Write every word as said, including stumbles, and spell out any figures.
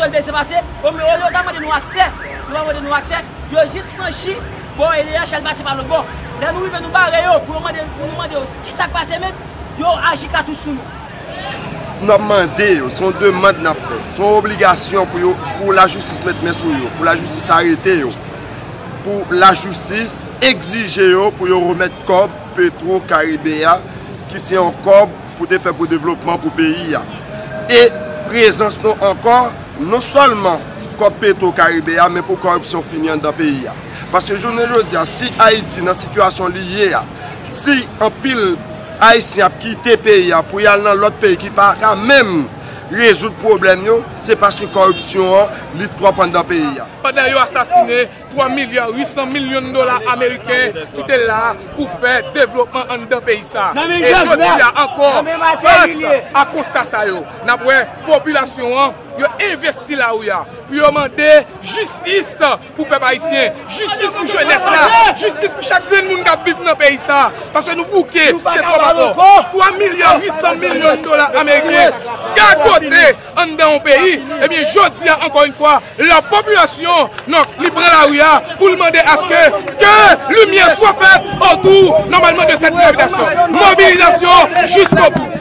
L bese pase, yo, yo, yo ta mande nou aksè. Yo pa mande nou aksè. Yo jis franchi bò L E H al pase pa lòt bò. Lè nou rive, nou bare yo pou yo mande, pou nou mande yo ki sa k pase menm. Yo aji katouch sou nou. N ap mande yo, se yon demann n ap fè. Se yon obligasyon pou yo, pou lajistis met men sou yo, pou lajistis arete yo, pou lajistis egzije yo pou yo remèt kòb Petro Caribe a, ki se yon kòb pou te fè pou devlopman pou peyi a. E prezans nou ankò, non sèlman kòb Petro Caribe a, men pou kòripsyon fini anndan peyi a. Paske jounen jodi a, si Ayiti nan sitiyasyon li ye a, si anpil Ayisyen ap kite peyi a pou y al nan lòt peyi ki pa ka menm rezoud pwoblèm yo, se paske kòripsyon an, li twòp anndan peyi a. Pandan yo asasinen twa milya uit san milyon dola ameriken ki te la pou fè devlopman anndan peyi sa. E jodi a ankò, fas a konsta sa yo, n ap wè popilasyon an, yo envesti lari a pou yo mande jistis pou pèp ayisyen, jistis pou jenès la, jistis pou chak grenn moun k ap viv nan peyi sa. Paske nou bouke, se twòp ankò. Twa milya uit san milyon dola ameriken gagote anndan yon peyi. Ebyen, jodi a, ankò yon fwa, la popilasyon, non, li pran lari a pou l mande aske ke limyè swa fèt otou, nòmalman, de sèt dilapidasion. Mobilizasyon jiskobou.